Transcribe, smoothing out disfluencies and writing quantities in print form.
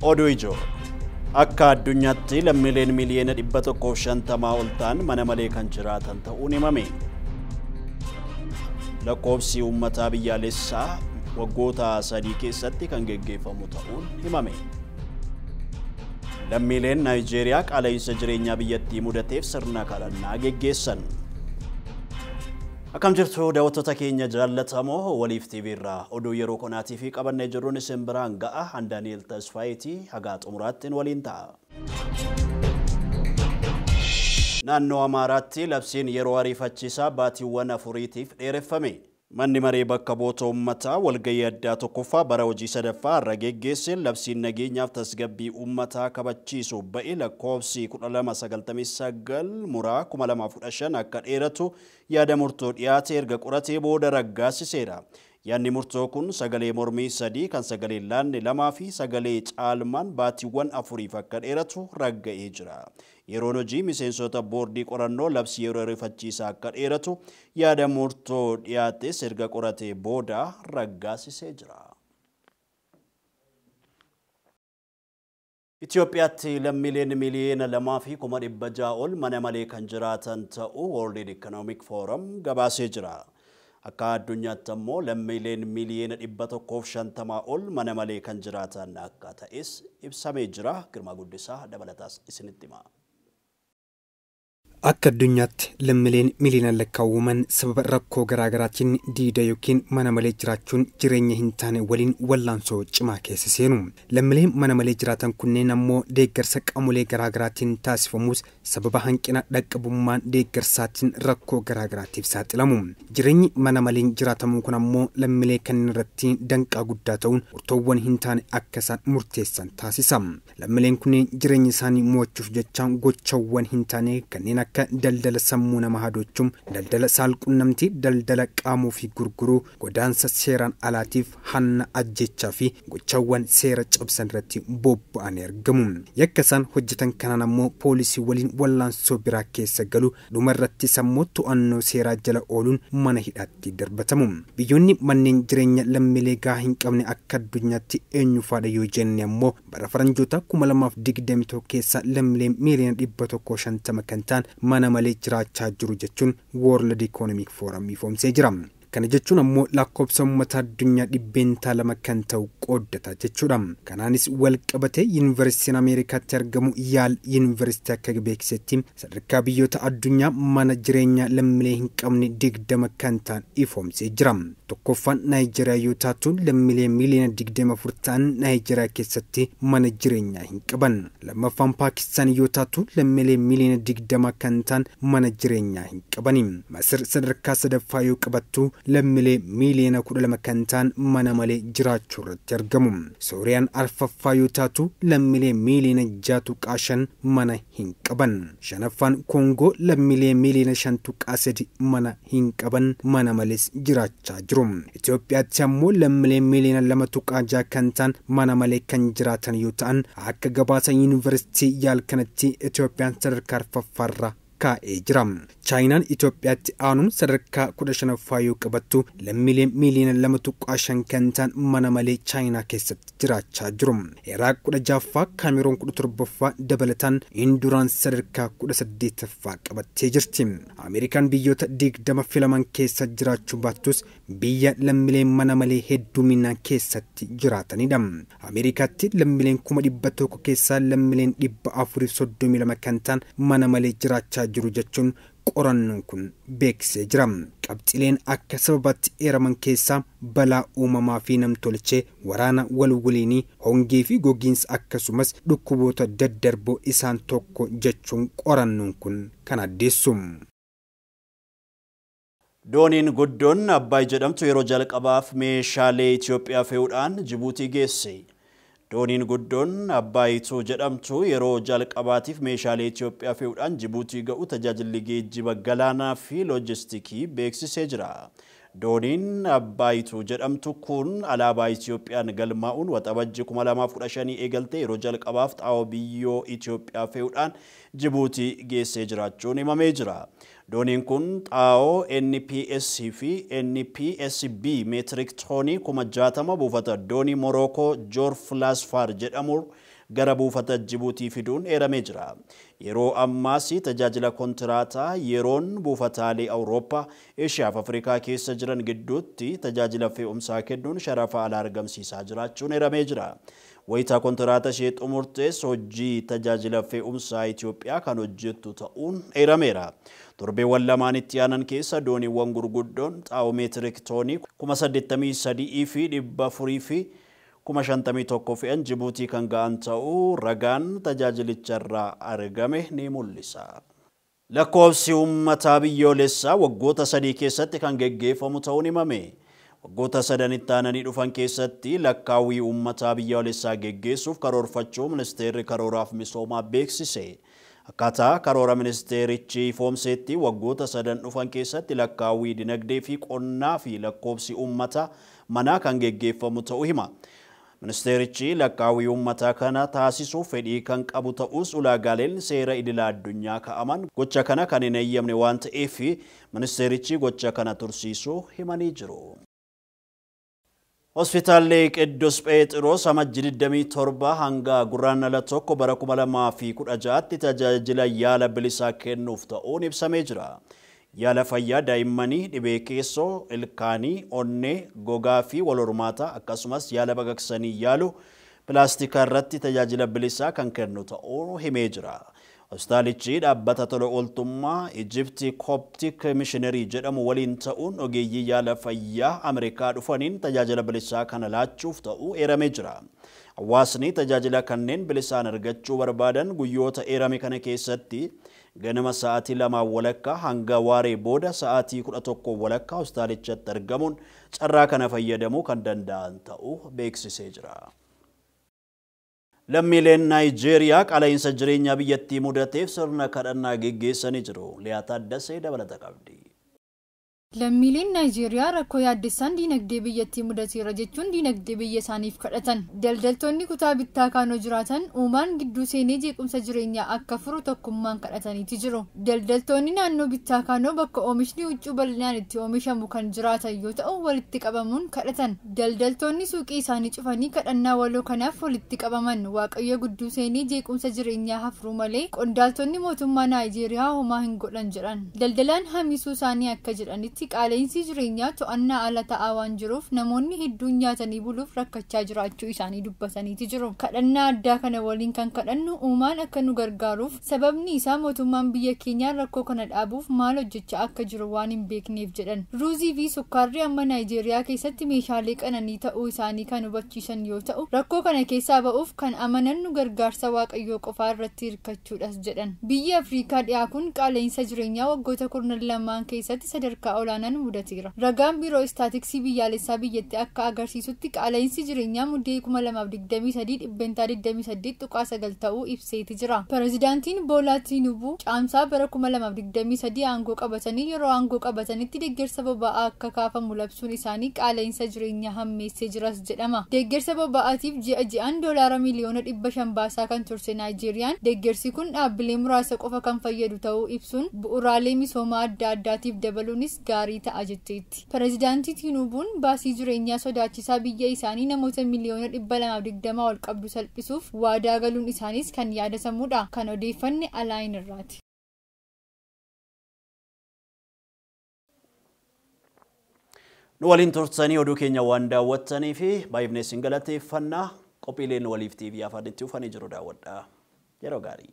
Oduu ijoo. Akka addunyaatti lammiileen miliyoona 150 ol ta'an mana malee kan jiraatan ta'uun himame. Lakkoofsi uummataa biyyaalessaa waggoota 3 keessatti kan geggeeffamu ta'uun himame. Lammiileen Naayijeeriyaa qaala'insa jireenyaa biyyattii mudateef sirna kadhannaa geggeessan. Akkam jirtu daawwattoota keenya jaallatamoo Waliif TV irraa oduu yeroo konaatii fi qabannee jirruun isin biraan ga'a. Daani'el Tasfaayitii hagaa xumuraattiin waliin ta'a. Naannoo Amaaraatti labsiin yeroo ariifachiisaa baatiiwwan 4tiif dheereffame. Manni maree bakka bu'oota uummataa walgahii addaa tokkoffaa bara hojii sadaffaa irra geggeesseen labsiin nageenyaaf tasgabbii uummataa kabachiisu ba'e lakkoofsi 1299 muraa 2015 akka dheeratu yaada murtoo dhiyaate erga qoratee booda raggaasiseera. Yaadni murtoo kun sagalee mormii 3 kan sagalee laanne 2 fi sagalee caalmaan baatiiwwan 4 akka dheeratu ragga'ee jira. Yeroon hojii miseensota boordii qorannoo labsii yeroo ariifachiisaa akka dheeratu yaada murtoo dhiyaates erga qoratee booda raggaasisee jira. Itoophiyaatti lammiileen miliyoona 2,600 ol mana malee kan jiraatan ta'uu World Economic Forum gabaasee jira. Akka addunyaatti ammoo lammiileen miliyoona 150 ol mana malee kan jiraatan akka ta'es ibsamee jira. Girmaa Guddisaa dabalataas isinitti hima. Akka addunyaatti lammiileen miliyoonaan lakkaawwaman sababa rakkoo garaagaraatiin diida yookiin mana malee jiraachuun jireenya hin taane waliin wallaansoo cimaa keessa seenu. Lammiileen mana malee jiraatan kunneen ammoo deeggarsa qaamolee garaagaraatiin taasifamus sababa hanqina dhaqqabummaan deeggarsaatiin rakkoo garaagaraatiif saaxilamu. Jireenyi mana maleen jiraatamuu kun ammoo lammiilee kanneen irratti danqaa guddaa ta'uun murtoowwan hin taane akka isaan murteessan taasisa. Lammiileen kunneen jireenya isaanii mo'achuuf jecha gochawwan hin taane kanneen akka daldala sammuu nama hadochuun, daldala saalqunnamtii, daldala qaamuu fi gurguruu, godaansa seeraan alaatiif hanna ajjechaa fi gochawwan seera cabsan irratti bobba'anii argamu. Yakka isaan hojjetan kanaan ammoo poolisii waliin wallaansoo biraa keessa galu, dhuma irratti sammuu to'annoo seeraa jala ooluun mana hidhaatti darbatamu. Biyyoonni manneen jireenya lammiilee gahaa hin qabne akka addunyaatti eenyufaadha yoo jenne ammoo bara faranjoota 2021 keessa lammiileen miliyoona 150 kan ta'an mana malee jiraachaa jiru jechuun World Economic Forum ifoomsee jira. Kana jechuun ammoo lakkoofsa uummata addunyaa 2% kan ta'u qooddata jechuudha. Kanaanis wal qabatee Yuunivarsiitiin Ameerikaatti argamu Yaal Yuunivarsiitii akka beeksisetti sadarkaa biyyoota addunyaa mana jireenyaa lammiilee hin qabne 20 kan ta'an ifoomsee jira. Tokkoffaan Naayijeeriyaa yoo taatu lammiilee miliyoona 24 ta'an Naayijeeriyaa keessatti mana jireenyaa hin qaban. Lammaffaan Paakistaan yoo taatu lammiilee miliyoona 20 kan ta'an mana jireenyaa hin qabani. Masir sadarkaa sadaffaa yoo qabattu lammiilee miliyoona 12 kan ta'an mana malee jiraachuu irratti argamu. Sooriyaan arfaffaa yoo taatu lammiilee miliyoona 6.5 mana hin qaban. Shanaffaan Koongoo lammiilee miliyoona 5.3 mana hin qaban mana malees jiraachaa jiru. Itoophiyaatti ammoo lammiilee miliyoona 2.6 kan ta'an mana malee kan jiraatan yoo ta'an akka gabaasa Yuunivarsiitii Yaal kanatti Itoophiyaan sadarkaa arfaffaarra kaa'ee jira. Chaayinaan Itoophiyaatti aanuun sadarkaa 15ffaa yoo qabattu lammiileen miliyoona 2.5 kan ta'an mana malee Chaayinaa keessatti jiraachaa jiru. Iraaq 16ffaa, Kaameroon 17ffaa dabalataan Induraan sadarkaa 18ffaa qabattee jirti. Ameerikaan biyyoota 20 filaman keessa jiraachuu baattus biyya lammiileen mana malee hedduminaan keessatti jiraatanidha. Ameerikaatti lammiileen 100,000 keessaa lammiileen 432 kan ta'an mana malee jiraachaa jiru jechuun qorannoon kun beeksisee jira. Qabxileen akka sababaatti eeraman keessaa balaa uumamaa fi namtolchee, waraana walwaliinii, hongee fi gogiinsa akkasumas dhukkuboota daddarboo isaan tokko jechuun qorannoon kun kan addeessu. Dooniin guddoon Abbaay jedhamtu yeroo jalqabaaf meeshaalee Itoophiyaa fe'uudhaan Jibuutii geesse. Dooniin guddoon Abbaayituu jedhamtu yeroo jalqabaatiif meeshaalee Itoophiyaa fe'uudhaan Jibuutii ga'u tajaajilli geejjiba galaanaa fi loojistiikii beeksisee jira. Dooniin Abbaayituu jedhamtu kun alaabaa Itoophiyaan galmaa'uun waxabajji 2015 eegaltee yeroo jalqabaaf xaa'oo biyyoo Itoophiyaa fe'uudhaan Jibuutii geessee jiraachuun himamee jira. Dooniin kun xaa'oo NPS fi NPSB meetirik toonii 60,000 buufata doonii Morookoo Joorf Laasfaar jedhamu gara buufata Jibuutii fiduun eeramee jira. Yeroo ammaas tajaajila kontiraataa yeroon buufataalee Awurooppaa, Eeshiyaa fi Afrikaa keessa jiran gidduutti tajaajila fe'umsaa kennuun sharafa alaa argamsiisaa jiraachuun eeramee jira. Wayitaa kontiraata ishee xumurtees hojii tajaajila fe'umsaa Itoophiyaa kan hojjettu ta'uun eerameera. Torbeewwan lamaan itti aanan keessa dooniiwwan gurguddoon xaa'oo meetirik toonii 83,400 fi 51,000 fe'an Jibuutii kan ga'an ta'uu ragaan tajaajilicharraa argame ni mul'isa. Lakkoofsi uummataa biyyoolessaa waggoota 3 keessatti kan geggeeffamu ta'uun himame. Waggoota 3 itti aananii dhufan keessatti lakkaawwii uummataa biyyoolessaa geggeessuuf karoorfachuu ministeerri karooraaf misoomaa beeksise. Akkaataa karoora ministeerichi ifoomseetti waggoota 3 dhufan keessatti lakkaawwii dinagdee fi qonnaa fi lakkoofsi uummataa manaa kan geggeeffamu ta'uu hima. Ministeerichi lakkaawwii uummataa kana taasisuuf fedhii kan qabu ta'us ulaagaaleen seera idila addunyaa kaa'aman gocha kana kan hin eeyyamne waan ta'eef ministeerichi gocha kana tursiisuu himanii jiru. Hospitaalli Qiddus Pheexiroos amajjii 27 hanga guraandhala 1 bara 2016tti tajaajila yaala bilisaa kennuuf ta'uun ibsamee jira. Yaala fayyaa daa'immanii dhibee keessoo, ilkaanii, onnee, gogaa fi wal hormaataa akkasumas yaala baqaqsanii yaalu pilaastika irratti tajaajila bilisaa kan kennu ta'uu himee jira. Hospitaalichi dhaabbata tola ooltummaa Ijipti Coptic Missionary jedhamu waliin ta'uun ogeeyyii yaala fayyaa Ameerikaa dhufaniin tajaajila bilisaa kana laachuuf ta'uu eeramee jira. Hawaasni tajaajila kanneen bilisaan argachuu barbaadan guyyoota eerame kana keessatti ganama sa'aatii 2:15 hanga waaree booda sa'aatii 11:15 hospitaalichatti argamuun carraa kana fayyadamuu kan danda'an ta'uu beeksisee jira. Lammiileen Naayijeeriyaa qaala'insa jireenyaa biyyattii mudateef sirna kadhannaa geggeessanii jiru. Liyaa Taaddasee dabalata qabdi. Lammiileen Naayijeeriyaa rakkoo yaaddessaan diinagdee biyyattii mudateera jechuun diinagdee biyya isaaniif kadhatan. Daldaltoonni kutaa bittaa kaanoo jiraatan uumaan gidduu seenee jeequmsa jireenyaa akka furu tokkummaan kadhataniiti jiru. Daldaltoonni naannoo bittaa kaanoo bakka oomishni huccuu bal'inaan itti oomishamu kan jiraatan yoo ta'u walitti qabamuun kadhatan. Daldaltoonni suuqii isaanii cufanii kadhannaa waloo kanaaf walitti qabaman. Waaqayyo gidduu seenee jeequmsa jireenyaa hafuruu malee qondaaltonni mootummaa Naayijeeriyaa homaa hin godhan jedhan. Daldalaan hamisuu isaanii akka jedhanitti qaala'insi jireenyaa to'annaa ala ta'aa waan jiruuf namoonni hedduun nyaatanii buluuf rakkachaa jiraachuu isaanii dubbataniiti jiru. Kadhannaa addaa kana waliin kan kadhannu uumaan akka nu gargaaruuf sababni isaa mootummaan biyya keenyaa rakkoo kana dhaabuuf maal hojjechaa akka jiru waan hin beekneef jedhan. Ruuzii fi sukkaarri amma Naayijeeriyaa keessatti meeshaalee qananii ta'uu isaanii kan hubachiisan yoo ta'u rakkoo kana keessaa ba'uuf kan amanannu gargaarsa Waaqayyoo qofaa irratti hirkachuudhas jedhan. Biyyi Afrikaa dhiyaa kun qaala'insa jireenyaa waggoota 12 keessatti sadarkaa olaanaan mudateera. Ragaan biiroo istaatiksii biyyaalessaa biyyattii akka agarsiisutti qaala'insi jireenyaa muddee 2023 28.9% ta'uu ibseeti jira. Pireezidaantiin Boolaa Tinubu caamsaa bara 2023 aangoo qabatanii yeroo aangoo qabatanitti deeggarsa boba'aa akka kaafamu labsuun isaanii qaala'insa jireenyaa hammeessee jiras jedhama. Deeggarsa boba'aatiif ji'a ji'aan $500 miliyoona baasaa kan turte Naayijeeriyaan deeggarsi kun dhaabbilee muraasa qofa kan fayyadu ta'uu ibsuun bu'uuraalee misoomaa adda addaatiif dabaluunis gaarii ta'a jetteetti. Pireezidaantii Tinubuun baasii jireenyaa sodaachisaa biyya isaanii namoota miliyoona 220 ol qabdu salphisuuf waadaa galuun isaaniis kan yaadatamudha. Kan odeeffanne Alaayin irraati. Nu waliin turtanii oduu keenya waan daawwattanii fi baay'inee isin galateeffannaa qophiileen waliif TV afaan itti ufanii jiru daawwadhaa. Yeroo gaarii.